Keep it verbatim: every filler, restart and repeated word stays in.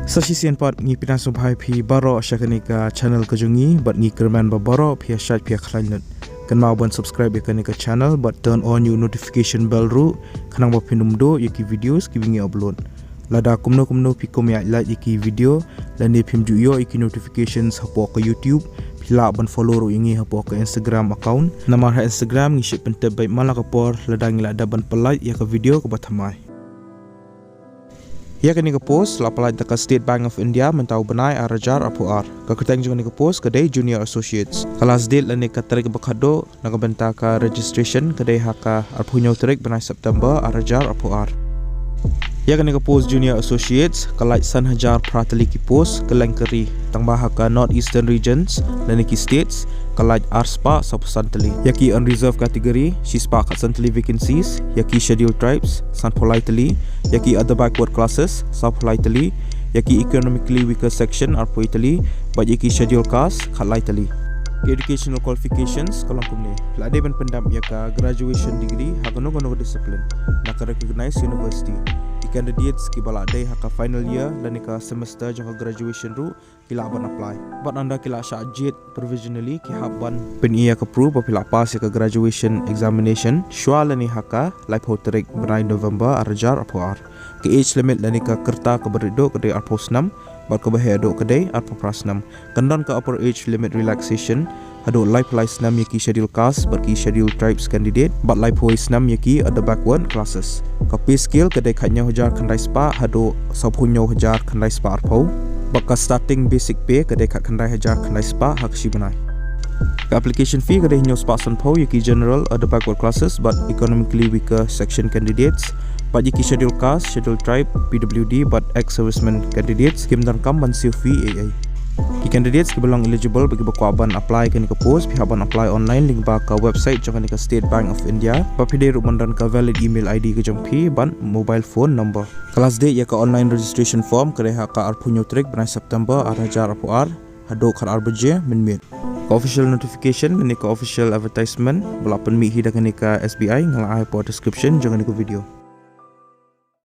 Sa shisien pat ngi pyndonkam sngewbha ïa phi baroh sha kane ka channel ka jong ngi, bad ngi kyrmen ba baroh phi ïa shait phi ïa khlaiñ lut. Kynmaw ban subscribe ïa kane ka channel bad turn on ïa u notification bell ruh, khnang ba phin ym duh ïa ki videos kiba ngi upload. Lada kumno kumno phi kum ïa like ïa ki video lane phim ju ïoh ïa ki notifications hapoh ka YouTube, phi lah ban follow ruh ïa ngi hapoh ka Instagram account. Namar ha Instagram ngi shait pyntip beit man la ka por lada ngi la dep ban pynlait ïa ka video kaba thymmai. Ïa kane ka post la pynlait da ka State Bank of India mynta u bnai ar hajar arphew ar. Ka kyrteng jong kane ka post ka dei Junior Associates. Ka last date lane ka tarik ba khatduh na ka bynta ka registration ka dei ha ka arphew hynñiew tarik bnai September ar hajar arphew ar. Ïa kane ka post Junior Associates ka lait san hajar phra tylli ki post kylleng ka ri, tangba ha ka North Eastern Regions lane ki states ka lait ar spah sawphew san tylli. Ïa ki unreserved category shi spah khatsan tylli vacancies, ïa ki Scheduled Tribes sanphew lai tylli, ïa ki Other Backward Classes sawphew lai tylli, ïa ki Economically Weaker Section arphew tylli, bad ïa ki Scheduled Caste khatlai tylli. Ki educational qualifications ka long kumne: la dei ban pyndep ïa ka graduation degree ha kano kano ka discipline na ka recognized university. Ki candidates kiba la dei ha ka final year lane ka semester jong ka graduation ruh ki lah ban apply. Bad ynda ki la shah jied provisionally ki hap ban pyni ïa ka proof ba phi la pass ïa ka graduation examination shwa lane ha ka laiphew tarik bnai November ar hajar arphew ar. Ka age limit lane ka rta kaba rit duh ka dei arphew snem bad kaba heh duh ka dei arphew phra snem. Kan don ka upper age limit relaxation haduh laiphew lai snem ïa ki Scheduled Caste bad ki Scheduled Tribes candidate, bad laiphew wei snem ïa ki Other Backward Classes. Ka pay scale ka dei khathynñiew hajar khyndai spah haduh sawphew hynñiew hajar khyndai spah arphew. Bad ka starting basic pay ka dei khatkhyndai hajar khyndai spah ha ka shi bnai. Ka application fee ka dei hynñiew spah sanphew ïa ki General, Other Backward Classes bad Economically Weaker Section candidates. Bad ïa ki Scheduled Caste, Scheduled Tribe, P W D bad ex-servicemen candidates kim donkam ban siew fee ei ei. Ki candidates kiba long eligible bad kiba kwah ban apply kane ka post, phi hap ban apply online lyngba ka website jong kane ka State Bank of India. Bad phi dei ruh ban don ka valid email I D ka jong phi bad mobile phone number. Ka last date ïa ka online registration form ka dei ha ka arphew hynñiew tarik bnai September ar hajar arphew ar haduh khatar baje mynmiet. Ka official notification lane ka official advertisement ba la pynmih hi da kane ka S B I nga la ai hapoh description jong kane ka video.